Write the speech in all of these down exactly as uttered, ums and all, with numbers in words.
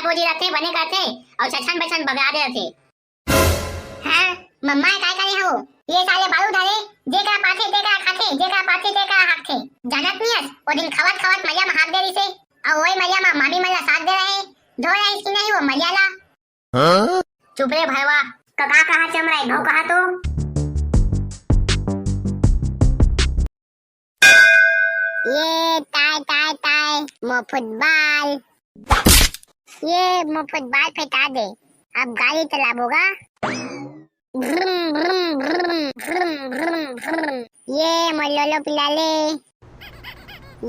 बोजी रथे, बने करथे, अउ छछन बछन बगरा दे रथे। हाँ, मम्मा काय करे हो? ये साले बारूद हरे, जेकरा पाथे तेकरा खाथे, जेकरा पाथे तेकरा हाकथे। जानत नियस, ओ दिन खवत खवत मरिया म हाक दे रिसे, अउ ओए मरिया म मामी मन ला साथ दे रहे, धो रहे इसकी नहीं वो मरिया ला। हाँ? चुप रे भरवा, कका कहा चमराए, घाव कहा तो। ये ताय, ताय, ताय, मोर फुटबॉल। ये मोर फुटबॉल फेंका दे। अब गाड़ी चलाबो गा। भ्रुम, भ्रुम, भ्रुम, भ्रुम, भ्रुम, भ्रुम। ये मोर लोलो पिला ले।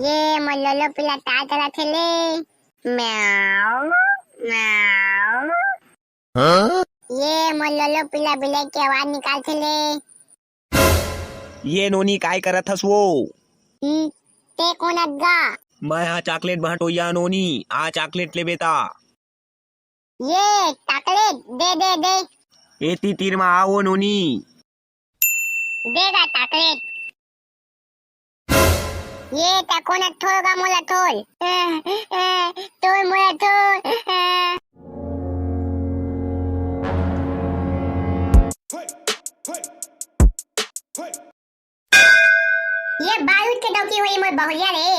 ये मोर लोलो पिला ताय चलाथे ले। म्याऊ, म्याऊ। हाँ? ये मोर लोलो पिला बिलाई के आवाज निकालथे ले। ये नोनी काय करत हस वो? हम्म, ते कोन अग्गा? मैं हा चॉकलेट बांटोइया नोनी, आ चॉकलेट लेबे ता। ये चॉकलेट दे, दे, दे। एती तीर मा आ वो नोनी। दे गा चॉकलेट। ये तको न थोल गा मोला थोल। ए, ए, तोल मोला थोल। ए। ये बारूद के डौकी होई मोर बहुरिया रे।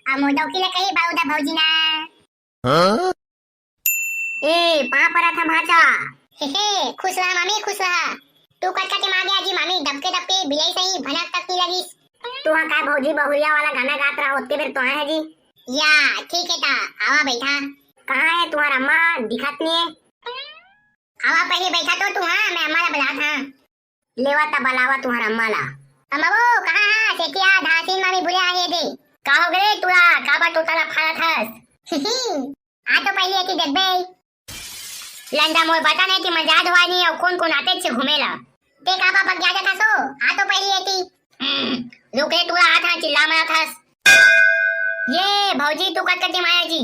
आ मोर डौकी ला कही बारूद आ भौजी ना। हाँ? ए, पाँव परत हंव भांचा। हे, हे, खुश रहा मामी, खुश रहा। तू कतका के मागे आजी मामी, दबके दबके बिलाई सही भनक तक नी लगिस। तू हा का भौजी बहुरिया वाला गाना गात रहा, ओतके बेर तो आए है जी। या, ठीक है ता, आवा बैठा। कहाँ है तुम्हारा अम्मा? दिखत नहीं है। आवा पहले बैठा तो तू, हाँ, मैं अम्मा ला बुलात हाँ। लेवा त बलावा तुंहर अम्मा ला। अम्मा वो, कहाँ हस? एती आ, धासिन मामी बुले आए दे। का हो गे तुला? काबर तोता ला फाड़त हस? आ तो पहली एती देखबे। लंडा मोर बता नहीं कि मजा धोआ नहीं अउ कोन कोन आते छे घूमे ला। ते का पापा क्या जाता सो? आ तो पहली एती। हम्म, रुक रे तुला, आ था चिल्ला मरा थस। ये भौजी तू कत कती माया जी।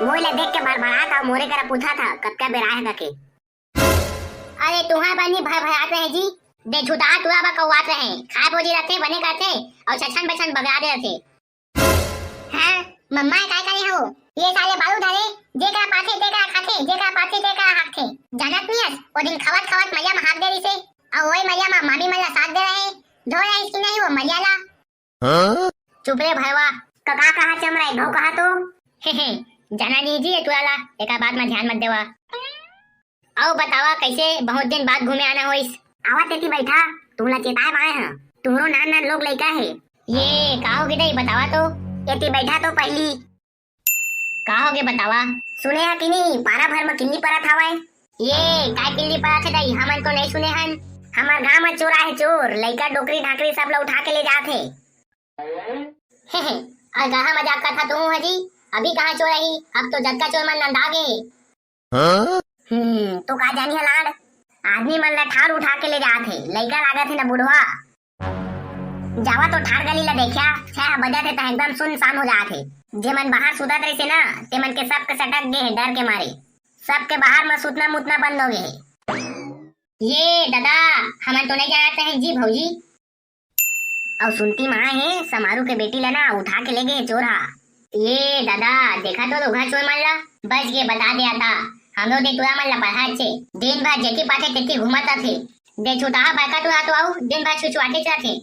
मोला देख के बड़बड़ात अउ मोरे करा पूछत ह, कतका बेर आए ह कके। अरे तुंहर बनी भर भर आत रहे जी, दे छुटा टुरा बा कौआत रहे, खाए बोजी रथे, बने करथे, अउ छछन बछन बगरा दे रथे। हाँ, मम्मा काय करे हो? ये साले बारूद हरे, जेकरा पाथे तेकरा खाथे, जेकरा पाथे तेकरा हाकथे। जानत नियस, ओ दिन खवत खवत मरिया म हाक दे रिसे, अउ ओए मरिया म मामी मन ला साथ दे रहे, धो रहे इसकी नहीं वो मरिया ला। हाँ? चुप रे भरवा। कका कहा चमराए, घाव कहा तो। हे, हे, जाना नहीं जी ये टुरा ला, एका बात में ध्यान मत देवा। अउ बतावा कैसे बहुत दिन बाद घूमे आना होइस? आवा तेती बैठा, तुमला चेताए बाए ह, तुमरो नान नान लोग लइका हे। ये का हो गे दई, बतावा तो। एती बैठा तो पहली। का होगे बतावा? सुने ह कि नहीं, पारा भर म किल्ली परत हवय। ये काय किल्ली परत हे दाई? हमन तो नहीं सुने हन। हमर गांव म चोर आहे चोर, लइका डोकरी ढाकरी सब ल उठा के ले जात हे। हे, हे, अउ कहाँ मजाक करत हा तू ह जी? अभी कहाँ चोर आही? अब तो जतका चोर मन नंदा गे हे। हाँ? हम्म, तो का जानी ह लाड़? आदमी मन ल ठार उठा के ले जात हे, लइका लागत हे न बुढ़वा। जावा तो ठार गली ला देखा, छह बजत हे त एकदम सुनसान हो जात हे। जेमन बाहर सुतत रहिसे ना, तेमन के सबके सटक गे हे डर के मारे। सबके बाहर म सुतना मुतना बंद हो गे हे। ये दादा, हमन तो नहीं जानत रहे जी भौजी। अउ सुनती माँ हे, समारू के बेटी ला ना उठा के ले गे हे चोर हा। ये दादा, देखा तो दोघा चोर मन ला, बच गे बता दे आता। हमरो दे टुरा मन ला पढ़ा छे, दिन भर जेती पाथे तेती घूमत रथे। दे छुटाहा बायका टुरा तो आऊ, दिन भर छुछुआते रथे।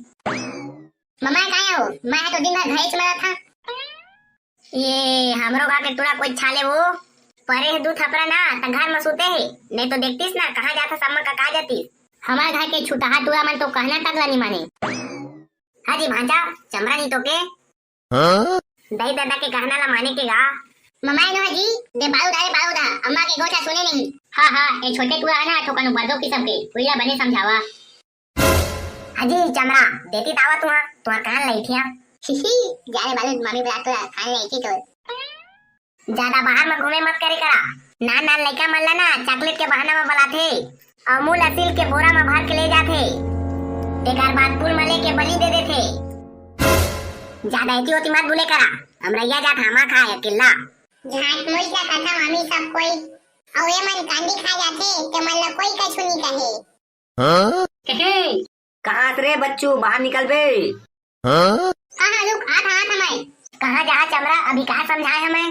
ममा काय हो, मैं तो दिन भर घरे च मरत हा। ये हमरो घर के टुरा कोई छाले वो, परे हे दू थपरा ना, त घर म सुते हे, नहीं तो देखतीस ना, कहाँ जाता सम्मा का, का जातीस। हमारे घर के छुटाहा टुरा मन तो कहना तक ला नहीं माने। हाँ जी भांजा, चमरा नहीं तो के? हाँ? दाई ददा के कहना ला माने के गा। ममाय नो जी, दे बारूद आए बारूद हा, अम्मा के गोठा सुने नहीं। हाँ, हाँ, ये छोटे टुरा है ना, ठोकन उबर दो किसम के, हुईला बने समझावा। हाँ जी, चमरा, देती तावा तुहा, तुहा कान लइठिया। ही ही, जाने बारूद मामी बला तो कान लइठी तो। ज्यादा बाहर म घूमे मत करे करा। नान नान लइका मन ला ना चॉकलेट के बहाना म बलाथे, अमूल असील के बोरा म भर के ले जाथे। तेकर बाद पुल म लेके बलि दे देथे। ज्यादा एती ओती मत बुले करा, अमरैया जात हामा खाए अकेल्ला। झाट मुई का कथा मामी सब कोई, अउ ए मन कांदी खा जाथे, ते मन ला कोई कछु नी कहे। हाँ? कहाँ हस रे बच्चू, बाहर निकल बे। हाँ? हाँ, हाँ, रुक, आत, आत हमै। कहाँ जा चमरा, अभी का समझाए हमै?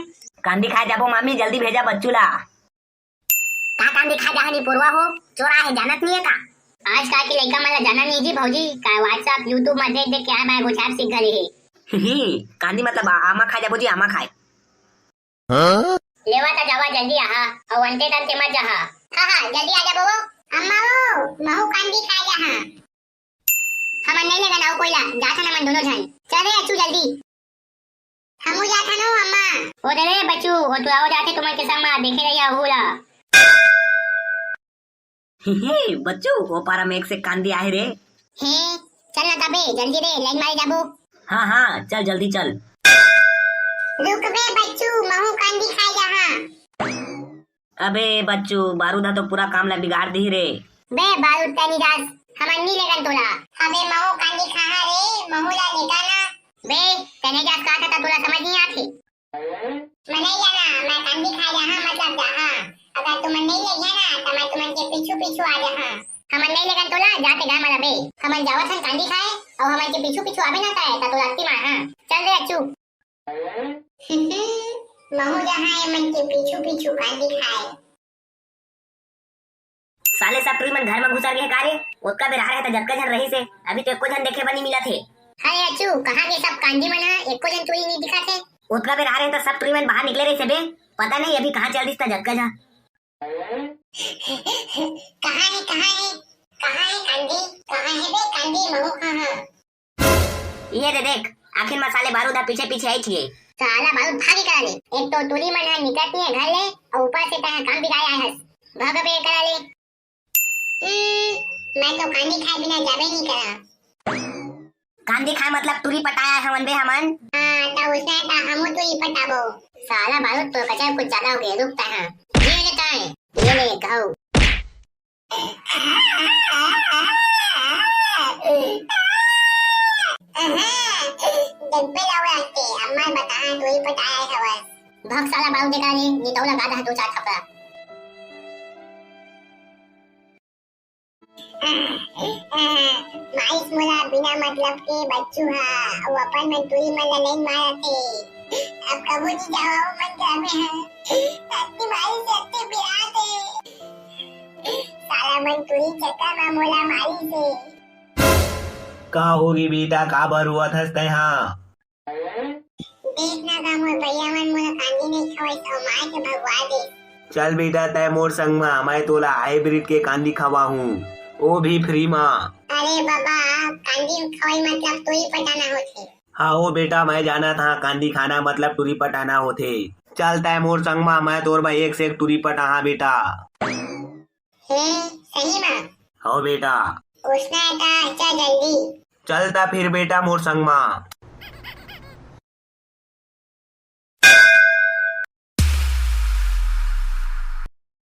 कांदी खाए जाबो मामी, जल्दी भेजा बच्चू ला। का कांदी खाए जाहा निपोरवा हो, चोर आहे जानत नहीं है का? आजकल के लइका मन ला जाना नहीं जी भौजी, का WhatsApp, YouTube में देख देख के आए मैं गुजार सीख गले हे। ही, कांदी मतलब आ-, आमा खाए जाबो जी, आमा खाए। लेवा त जावा जल्दी आहा, अउ अंते तंते मत जाहा। हाँ हाँ, जल्दी आ जाबो वो। अम्मा वो, महू कांदी खाए जाहा। हमन नहीं लेगन अउ कोई ला, जाथन हमन दोनों झन। चल रे अच्छू जल्दी। हमू जाथन हो अम्मा। ओ दे रे बच्चू, ओ तू आओ जाथे तुमन के संग मा, देखे रहिया ओहू ला। हे, बच्चू, ओ पारा में एक से कांदी आहे रे। हे, चल ना तबे, जल्दी रे, लाइन मारे जाबो। हाँ, हाँ, चल, जल्दी चल। रुक बे बच्चू, महू कांदी खाए जाहा। अबे बच्चू, बारूद ह तो पूरा काम ला बिगाड़ दी रे। बे बारूद तनी दास, हमन नी लेगन तोला। अबे महू कांदी खाहा रे, महू ला लेगा ना। बे, तने जास कहा था, तोला समझ नहीं आथे। मैं नहीं जाना, मैं कांदी खाए जाहा, मतलब जाहा। अगर तुमन नहीं ले गया ना, तो मैं तुमन के पीछू पीछू आ जाहा। हमन नहीं लेगन तोला, जाते गाय माला बे। हमन जावत हन कांदी खाए, अउ हमन के पीछू पीछू आबे ना ताए, ता तोला अत्ती मार, हाँ। चल रे अच्छू। महू जाहा, ये मन के पीछू पीछू कांदी खाए। साले सब टुरी मन घर म घुसर गे हे का रे? ओतका बेर आ रहे त जतका झन रहिस हे, अभी तो एको झन देखे बर नइ मिलत हे। अरे अच्छू, कहाँ गे सब कांदी मन ह? एको झन टुरी नइ दिखत हे। ओतका बेर आ रहे त सब टुरी मन बाहर निकले रहिस हे बे, पता नहीं अभी कहाँ चल दिस त जतका झन। कहाँ हे, कहाँ हे, कहाँ हे कांदी? कहाँ हे बे कांदी? महू कहाँ? ये दे देख, आखिर म साले बारूद ह पीछे पीछे आइच गे। साला बारूद भागे करा ले। एक तो टुरी मन ह निकलत नइ हे घर ले, अउ ऊपर से तैं ह काम बिगाड़े आए हस। भाग बे करा ले। हम्म, मैं तो कांदी खाए बिना जाबे नइ करा। कांदी खाए मतलब टुरी पटाए आए हवन बे हमन। हाँ, त उसने त हमू टुरी पटाबो। साला बारूद तो कचर कुछ ज्यादा हो गए, रुक तैं ह। ये ले तैं, ये ले घाव। जब्बे लावत हे, अम्मा बताहा, तू ही पटाया हवस। भग साला बाऊ देखा नी, नितौला गादा है दो चार थपड़ा। माइस मोला बिना मतलब के बच्चू हा, वो अपन मन टुरी मन ला नहीं मारत हे। अब कबू नहीं जावा वो मन घर में है। अत्ती माइस, अत्ती पिरात हे। साला मन टुरी चक्कर में मोला मारिस हे। का होगे बेटा, काबर रोवत हस तैं हा? देख ना गा, मोर भैया मन मोला कांदी नहीं खवाइस अउ मार के भगवा दे। चल बेटा, तैं मोर संग मा, मैं तोला हाइब्रिड के कांदी खवाहूँ, वो भी फ्री मा। अरे बाबा, कांदी खवाई मतलब टुरी पटाना होथे। हाँ ओ बेटा, मैं जानत हाँ, कांदी खाना मतलब टुरी पटाना होथे। चल तैं मोर संग मा, मैं तोर बर एक से एक टुरी पटाहा बेटा। हे, सही मा? हो बेटा। उसने का, चल जल्दी। चल त फिर बेटा मोर संग मा।